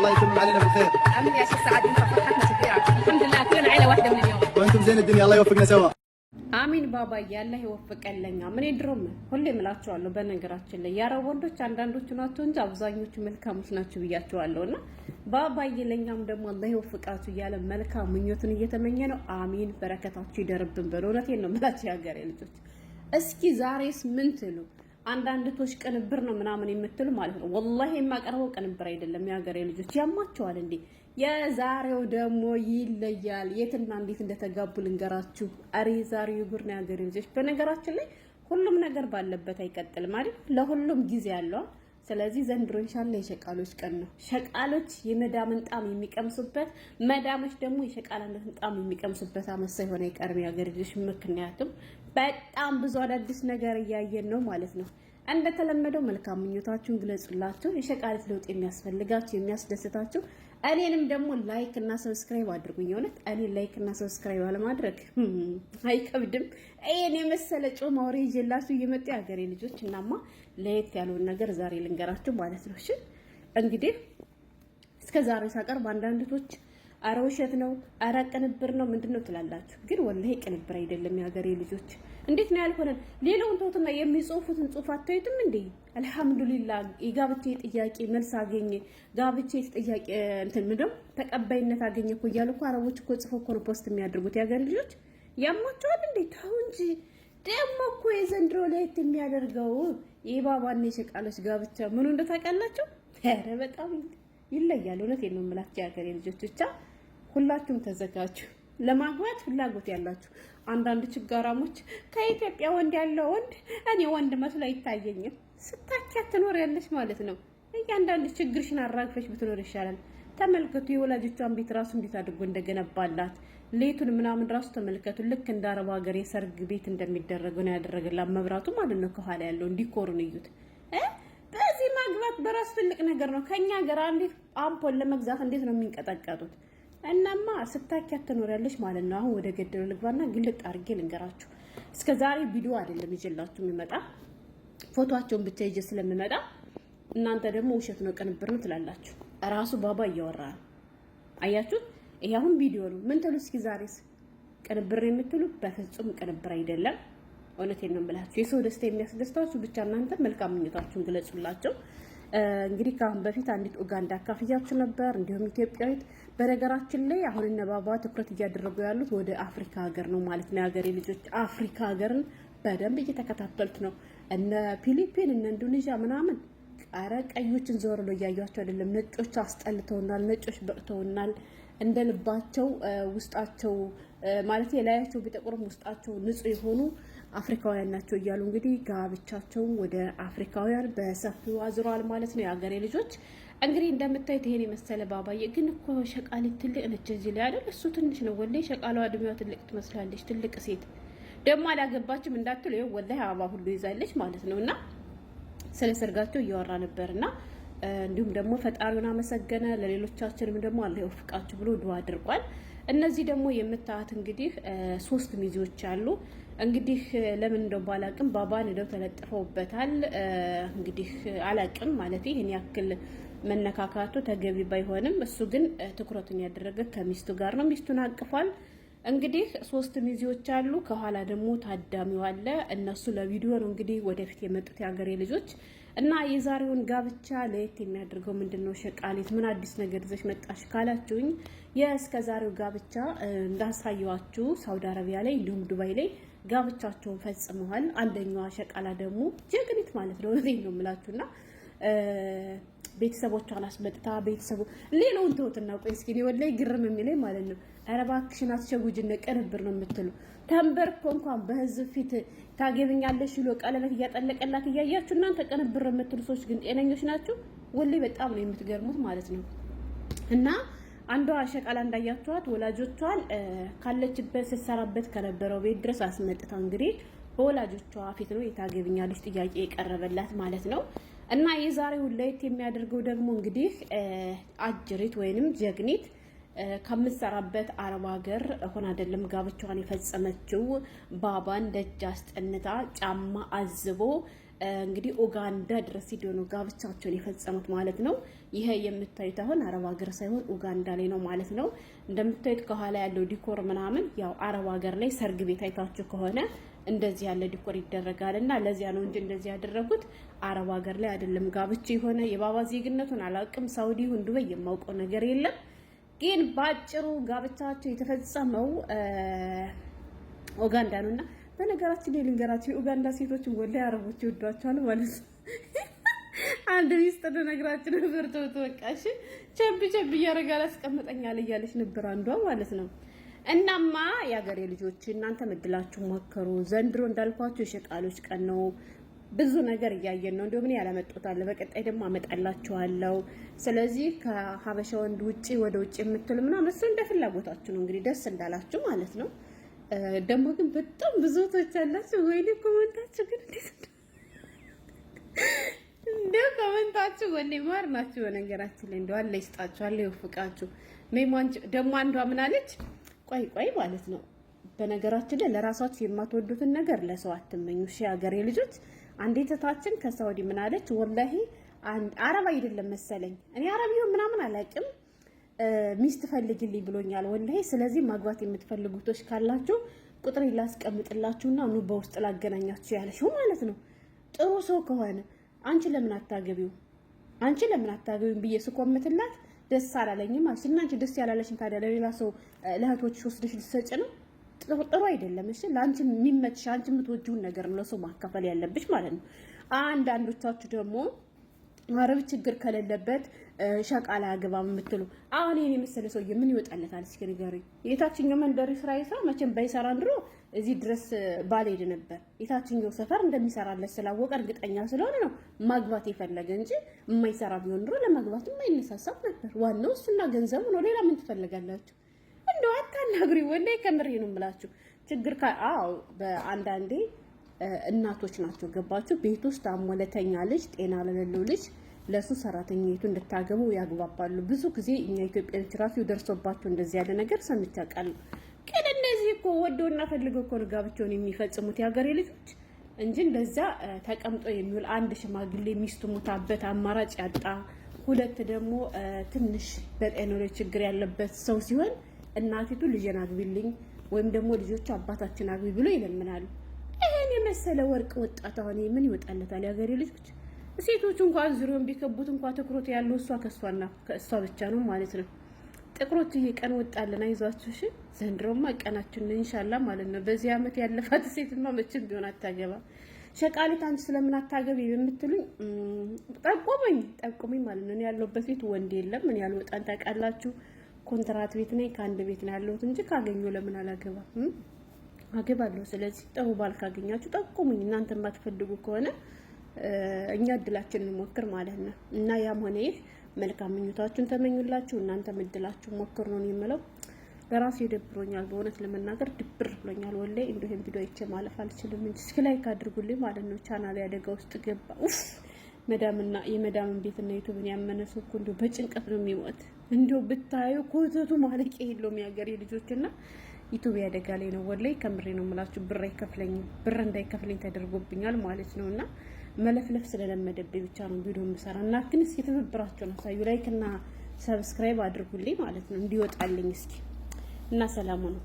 الله يتمم علينا بالخير. امين يا شيخ سعد، انت فرحتنا كثيره. الحمد لله كلنا عيله واحده من اليوم. وانتم زين الدنيا، الله يوفقنا سوا. አሚን ባባዬ፣ አላህ ይወፍቀን ለኛ። ምን ድሮም ሁሌ እምላቸዋለሁ። በነገራችን ላይ የአረብ ወንዶች አንዳንዶቹ ናቸው እንጂ አብዛኞቹ መልካሞች ናቸው ብያቸዋለሁ። እና ባባዬ ለኛም ደግሞ አላህ ይወፍቃችሁ እያለ መልካም ምኞትን እየተመኘ ነው። አሚን፣ በረከታችሁ ይደርብን በሉ። እውነቴን ነው የምላችሁ የሀገሬ ልጆች። እስኪ ዛሬስ ምን ትሉ? አንዳንድቶች ቅንብር ነው ምናምን የምትሉ ማለት ነው። ወላሂ የማቀርበው ቅንብር አይደለም። የሀገሬ ልጆች ያማቸዋል እንዴ? የዛሬው ደግሞ ይለያል። የትና እንዴት እንደተጋቡ ልንገራችሁ። አሬ የዛሬው ጉር ነው የሀገሬ ልጆች። በነገራችን ላይ ሁሉም ነገር ባለበት አይቀጥልም አይደል? ለሁሉም ጊዜ አለው። ስለዚህ ዘንድሮ ኢንሻአላህ የሸቃሎች ቀን ነው። ሸቃሎች የመዳምን ጣም የሚቀምሱበት፣ መዳሞች ደግሞ የሸቃላነትን ጣም የሚቀምሱበት አመት ሳይሆን አይቀርም የሀገሬ ልጆች። ምክንያቱም በጣም ብዙ አዳዲስ ነገር እያየን ነው ማለት ነው። እንደተለመደው መልካም ምኞታችሁን ግለጹላችሁ። የሸቃሊት ለውጥ የሚያስፈልጋችሁ የሚያስደስታችሁ፣ እኔንም ደግሞ like እና subscribe አድርጉኝ። የእውነት እኔ like እና subscribe አለማድረግ አይከብድም። ይሄን የመሰለ ጮማ ወሬ ይዤላችሁ እየመጡ የሀገሬ ልጆች፣ እናማ ለየት ያለውን ነገር ዛሬ ልንገራችሁ ማለት ነው። እሺ እንግዲህ እስከ ዛሬ ሳቀርብ አንዳንዶች አረ ውሸት ነው፣ አረ ቅንብር ነው፣ ምንድን ነው ትላላችሁ። ግን ወላሂ ቅንብር አይደለም። የሀገሬ ልጆች እንዴት ነው ያልሆነን? ሌላውን ተውትና የሚጽፉትን ጽሁፍ አታዩትም እንዴ? አልሐምዱሊላ የጋብቻ ጥያቄ መልስ አገኘ፣ ጋብቻ ጥያቄ እንትን ምንድነው ተቀባይነት አገኘ እኮ እያሉ እኮ አረቦች እኮ ጽፎ እኮ ነው post የሚያደርጉት። የሀገሬ ልጆች ያሟቸዋል እንዴ? ተው እንጂ። ደግሞ እኮ የዘንድሮ ለየት የሚያደርገው የባባና የሸቃሎች ጋብቻ ምኑ እንደታውቃላችሁ? ኧረ በጣም ይለያል። እውነቴን ነው የምላችሁ የሀገሬ ልጆች ብቻ ሁላችሁም ተዘጋጁ። ለማግባት ፍላጎት ያላችሁ አንዳንድ ችጋራሞች ከኢትዮጵያ ወንድ ያለው ወንድ እኔ ወንድ መስሎ አይታየኝም። ስታኪያ ትኖር ያለች ማለት ነው። እያንዳንድ ችግርሽን አራግፈሽ ብትኖር ይሻላል። ተመልከቱ የወላጆቿን ቤት ራሱ እንዴት አድርጎ እንደገነባላት ሌቱን ምናምን ራሱ ተመልከቱ። ልክ እንደ አረብ ሀገር የሰርግ ቤት እንደሚደረገው ነው ያደረገላት። መብራቱ ማለት ነው ከኋላ ያለው decor ኡን እዩት። በዚህ ማግባት በራሱ ትልቅ ነገር ነው። ከኛ ሀገር አንዲት አምፖል ለመግዛት እንዴት ነው የሚንቀጠቀጡት? እናማ ስታኪያት ትኖሪያለሽ ማለት ነው። አሁን ወደ ገደሉ ልግባና ግልጥ አድርጌ ልንገራችሁ። እስከ ዛሬ ቪዲዮ አይደለም ይዤላችሁ የሚመጣ፣ ፎቶቸውን ብቻ ይዤ ስለምመጣ እናንተ ደግሞ ውሸት ነው ቅንብር ነው ትላላችሁ። ራሱ ባባ እያወራ ነው። አያችሁት? ይሄ አሁን ቪዲዮ ነው። ምን ትሉ እስኪ ዛሬስ ቅንብር ነው የምትሉ? በፍጹም ቅንብር አይደለም። እውነቴን ነው የምላችሁ። የሰው ደስታ የሚያስደስታችሁ ብቻ እናንተ መልካም ምኞታችሁን ግለጹላቸው። እንግዲህ ከአሁን በፊት አንዲት ኡጋንዳ አካፍያችሁ ነበር፣ እንዲሁም ኢትዮጵያዊት። በነገራችን ላይ አሁን እነ ባባ ትኩረት እያደረጉ ያሉት ወደ አፍሪካ ሀገር ነው ማለት ነው። የሀገሬ ልጆች አፍሪካ ሀገርን በደንብ እየተከታተሉት ነው። እነ ፊሊፒን እነ ኢንዶኔዥያ ምናምን ኧረ ቀዮችን ዞር ብሎ እያዩቸው አይደለም። ነጮች አስጠልተውናል። ነጮች በቅተውናል። እንደ ልባቸው ውስጣቸው ማለት የላያቸው ቢጠቁርም ውስጣቸው ንጹህ የሆኑ አፍሪካውያን ናቸው እያሉ እንግዲህ ጋብቻቸውን ወደ አፍሪካውያን በሰፊው አዝረዋል ማለት ነው። የሀገሬ ልጆች እንግዲህ እንደምታዩት ይሄን የመሰለ ባባዬ። ግን እኮ ሸቃሊት ትልቅ ነች እዚህ ላይ አይደል? እሱ ትንሽ ነው። ወላሂ ሸቃሏ እድሜዋ ትልቅ ትመስላለች። ትልቅ ሴት ደግሞ አላገባችም እንዳትሉ፣ ይኸው ወላሂ አበባ ሁሉ ይዛለች ማለት ነው። እና ስለ ሰርጋቸው እያወራ ነበርና እንዲሁም ደግሞ ፈጣሪውን አመሰገነ። ለሌሎቻችንም ደግሞ አላህ ይወፍቃችሁ ብሎ ዱዓ አድርጓል። እነዚህ ደግሞ የምታዩት እንግዲህ ሶስት ሚዜዎች አሉ። እንግዲህ ለምን እንደው ባላቅም ባባን እንደው ተለጥፈውበታል። እንግዲህ አላቅም ማለት ይህን ያክል መነካካቱ ተገቢ ባይሆንም እሱ ግን ትኩረቱን ያደረገ ከሚስቱ ጋር ነው። ሚስቱን አቅፏል። እንግዲህ ሶስት ሚዜዎች አሉ። ከኋላ ደግሞ ታዳሚው አለ። እነሱ ለቪዲዮ ነው እንግዲህ ወደፊት የመጡት የሀገሬ ልጆች። እና የዛሬውን ጋብቻ ለየት የሚያደርገው ምንድን ነው? ሸቃሊት ምን አዲስ ነገር ይዘሽ መጣሽ ካላችሁኝ የእስከ ዛሬው ጋብቻ እንዳሳየዋችሁ ሳውዲ አረቢያ ላይ እንዲሁም ዱባይ ላይ ጋብቻቸውን ፈጽመዋል። አንደኛዋ ሸቃላ ደግሞ ጀግኒት ማለት ነው። እውነቴን ነው የምላችሁና ቤተሰቦቿን አስመጥታ ቤተሰቡ ሌላውን ተውትና፣ ቆይ እስኪ እኔ ወላሂ ግርም የሚለኝ ማለት ነው፣ ኧረ እባክሽን አትሸውጂን ቅንብር ነው የምትሉ፣ ተንበርኮ እንኳን በህዝብ ፊት ታገብኛለሽ ብሎ ቀለበት እያጠለቀላት እያያችሁ እናንተ ቅንብር የምትሉ ሰዎች ግን ጤነኞች ናችሁ? ወላሂ በጣም ነው የምትገርሙት ማለት ነው። እና አንዷ ሸቃላ እንዳያችኋት ወላጆቿን ካለችበት ስትሰራበት ከነበረው ቤት ድረስ አስመጥታ እንግዲህ በወላጆቿ ፊት ነው የታገብኛለሽ ጥያቄ የቀረበላት ማለት ነው። እና የዛሬውን ለየት የሚያደርገው ደግሞ እንግዲህ አጅሪት ወይንም ጀግኒት ከምትሰራበት አረብ ሀገር ሆና አይደለም ጋብቻዋን የፈጸመችው። ባባን ደጅ አስጠንታ ጫማ አዝቦ እንግዲህ ኡጋንዳ ድረስ ሂደው ነው ጋብቻቸውን የፈጸሙት ማለት ነው። ይሄ የምታዩት አሁን አረብ ሀገር ሳይሆን ኡጋንዳ ላይ ነው ማለት ነው። እንደምታዩት ከኋላ ያለው decor ምናምን ያው አረብ ሀገር ላይ ሰርግ ቤት አይታችሁ ከሆነ እንደዚህ ያለ decor ይደረጋል እና ለዚያ ነው እንጂ እንደዚህ ያደረጉት አረብ ሀገር ላይ አይደለም። ጋብቻ የሆነ የባባ ዜግነቱን አላውቅም፣ ሳውዲ ይሁን ዱባይ የማውቀው ነገር የለም። ግን በአጭሩ ጋብቻቸው የተፈጸመው ኡጋንዳ ነው እና በነገራችን ላይ ልንገራቸው የኡጋንዳ ሴቶችን ወላሂ አረቦች ይወዷቸዋል ማለት ነው። አንድ ሚስጥር ልነግራችሁ ነበር። ተውት በቃ እሺ። ቸብ ቸብ እያደረገ አላስቀምጠኛል እያለች ነበር አንዷ ማለት ነው። እናማ የሀገሬ ልጆች እናንተ እድላችሁ ሞክሩ። ዘንድሮ እንዳልኳችሁ የሸቃሎች ቀን ነው። ብዙ ነገር እያየን ነው። እንዲሁም እኔ ያላመጣሁት በቀጣይ ደግሞ አመጣላችኋለሁ። ስለዚህ ከሀበሻ ወንድ ውጭ ወደ ውጭ የምትሉ ምናምን እሱ እንደ ፍላጎታችሁ ነው እንግዲህ ደስ እንዳላችሁ ማለት ነው። ደግሞ ግን በጣም ብዙ እህቶች አላችሁ። ወይኔ comment ኣችሁ ግን እንዴት እንደው comment ኣችሁ ወኔ ማር ናችሁ። በነገራችን ላይ እንደው አለ ይስጣችሁ፣ አለ ይወፍቃችሁ። ደግሞ አንዷ ምን አለች? ቆይ ቆይ ማለት ነው። በነገራችን ላይ ለራሳችሁ የማትወዱትን ነገር ለሰው አትመኙ። እሺ ሀገሬ ልጆች፣ አንዲት እህታችን ከሳውዲ ምን አለች? ወላሂ አረብ አይደለም መሰለኝ እኔ አረብ ይሁን ምናምን አላውቅም ሚስት ፈልግልኝ ብሎኛል ወላሂ። ስለዚህ ማግባት የምትፈልጉቶች ካላችሁ ቁጥር ላስቀምጥላችሁና ኑ በውስጥ ላገናኛችሁ ያለሽው ማለት ነው። ጥሩ ሰው ከሆነ አንቺ ለምን አታገቢው አንቺ ለምን አታገቢው ብዬ ስኮምትላት ደስ አላለኝም አለች። እና አንቺ ደስ ያላለሽን ታዲያ ለሌላ ሰው ለእህቶችሽ ወስደሽ ልትሰጪ ነው? ጥሩ አይደለም። እሺ ለአንቺ የሚመችሽ አንቺ የምትወጂውን ነገር ነው ለሰው ማካፈል ያለብሽ ማለት ነው። አንዳንዶቻችሁ ደግሞ አረብ ችግር ከሌለበት ሸቃላ አገባም የምትሉ አሁን ይሄን የመሰለ ሰውዬ ምን ይወጣለታል? እስኪ ንገሩኝ። የታችኛው መንደር ስራ ይስራ መቼም ባይሰራ ድሮ እዚህ ድረስ ባልሄድ ነበር። የታችኛው ሰፈር እንደሚሰራለት ስላወቀ እርግጠኛ ስለሆነ ነው ማግባት የፈለገ እንጂ የማይሰራ ቢሆን ድሮ ለማግባት የማይነሳሳም ነበር። ዋናው እሱና ገንዘቡ ነው። ሌላ ምን ትፈልጋላችሁ? እንደው አታናግሪ። ወላሂ ከምሬ ነው የምላችሁ። ችግር አዎ፣ በአንዳንዴ እናቶች ናቸው ገባችሁ? ቤት ውስጥ አሞለተኛ ልጅ ጤና ለሌለው ልጅ ለሱ ሰራተኛይቱ እንድታገቡ ያግባባሉ። ብዙ ጊዜ እኛ ኢትዮጵያኖች ራሱ ደርሶባቸው እንደዚህ ያለ ነገር ሰምቼ አውቃለሁ። ግን እነዚህ እኮ ወደውና ፈልገው እኮ ነው ጋብቻውን የሚፈጽሙት የሀገሬ ልጆች እንጂ እንደዛ ተቀምጦ የሚውል አንድ ሽማግሌ ሚስቱ ሞታበት አማራጭ ያጣ፣ ሁለት ደግሞ ትንሽ በጤናው ላይ ችግር ያለበት ሰው ሲሆን እናቲቱ ልጄን አግቢልኝ ወይም ደግሞ ልጆቹ አባታችን አግቢ ብሎ ይለምናሉ። ይሄን የመሰለ ወርቅ ወጣት አሁን ምን ይወጣለታል? የሀገሬ ልጆች ሴቶቹ እንኳን ዙሪያውን ቢከቡት እንኳን ትኩረት ያለው እሷ ከእሷና ከእሷ ብቻ ነው ማለት ነው። ጥቁሮች ቀን ወጣልን፣ አይዟችሁ እሺ። ዘንድሮማ ቀናችን ኢንሻላ ማለት ነው። በዚህ አመት ያለፋት ሴትማ መቼም ቢሆን አታገባ። ሸቃሊት አንቺ ስለምን አታገቢ የምትሉኝ ጠቁሙኝ፣ ጠቁሙኝ ማለት ነው። እኔ ያለሁበት ቤት ወንድ የለም። እኔ ያልወጣን ታውቃላችሁ። ኮንትራት ቤት ነኝ፣ ከአንድ ቤት ነው ያለሁት እንጂ ካገኘሁ ለምን አላገባም? አገባለሁ። ስለዚህ ጥሩ ባል ካገኛችሁ ጠቁሙኝ። እናንተ የማትፈልጉ ከሆነ እኛ እድላችን እንሞክር ማለት ነው። እና ያም ሆነ ይህ መልካም ምኞታችሁን ተመኙላችሁ፣ እናንተም እድላችሁ ሞክር ነው የምለው። ለራሴ ደብሮኛል፣ በእውነት ለመናገር ድብር ብሎኛል። ወላሂ እንደው ይሄን ቪዲዮ አይቼ ማለፍ አልችልም እንጂ እስኪ like አድርጉልኝ ማለት ነው። ቻናል ያደጋ ውስጥ ገባ። ኡፍ መዳምና የመዳምን ቤትና ዩቱብን ያመነ ሰው እኮ እንደው በጭንቀት ነው የሚሞት። እንደው ብታዩ ኮተቱ ማለቂያ የለውም የሀገሬ ልጆችና ዩቱብ ያደጋ ላይ ነው። ወላሂ ከምሬ ነው የምላችሁ። ብር አይከፍለኝም፣ ብር እንዳይከፍለኝ ተደርጎብኛል ማለት ነው እና መለፍለፍ ስለለመደብኝ ብቻ ነው ቪዲዮ የምሰራ እና ግን እስኪ ትብብራችሁን አሳዩ። like እና subscribe አድርጉልኝ ማለት ነው እንዲወጣልኝ እስኪ እና ሰላሙ ነው።